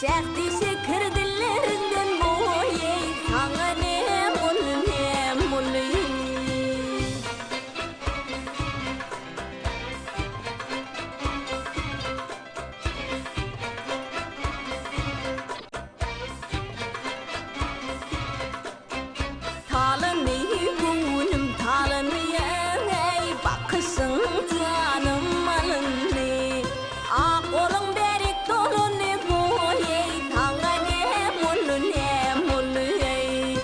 Şähdi şeker dillerinden boý-eý, Saňa nem boldy, nem boldy? Talandy göwnüm talandy eý bakyşyň janym alyndy Ak goluň berik dolandy goý eý saňa nem boldy nem boldy eý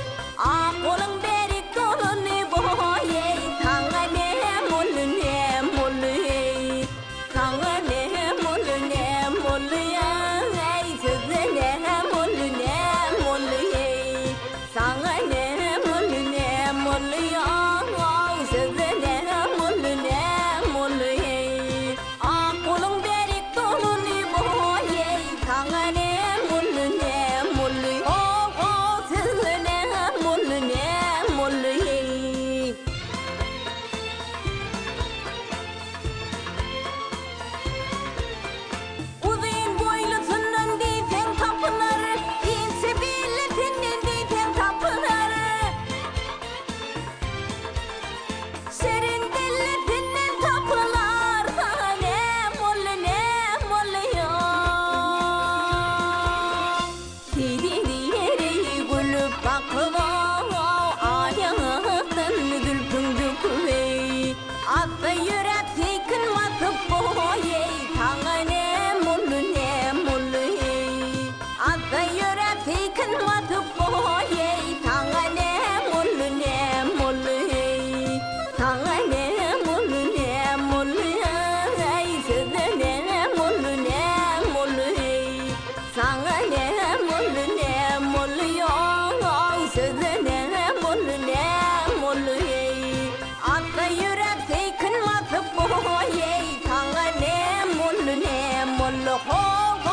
Ak goluň berik dolandy goý eý saňa nem boldy nem boldy eý Saňa nem boldy nem boldy eý size nem boldy nem boldy eý Saňa nem boldy nem boldy ow size nem boldy nem boldy eý Ak goluň berik doluny boý eý Saňa nem boldy nem boldy ow ow size nem boldy nem boldy eý. Uzyn boýlusyndan diýseň tapylar, Inçe bellisinden diýseň tapylar. Şirin dillisinden tapylar, Saňa näm boldy, näm boldy ýa? Seýdi diýeri gülüp bakybaň, Aýakdan zülpüň döküp-eý. Atda ýöräp seýkin basyp boý-eý, Saňa näm boldy, näm boldy-eý? Atda ýöräp seýkin basyp boý-eý, Saňa näm boldy, näm boldy-eý? Saňa näm boldy, näm boldy-eý? Size näm boldy, näm boldy-eý? Saňa näm boldy, näm boldy, ýo-ow, size näm boldy, näm boldy-eý? Atda ýöräp seýkin basyp, oý-eý, saňa näm boldy, näm boldy, ho-ho!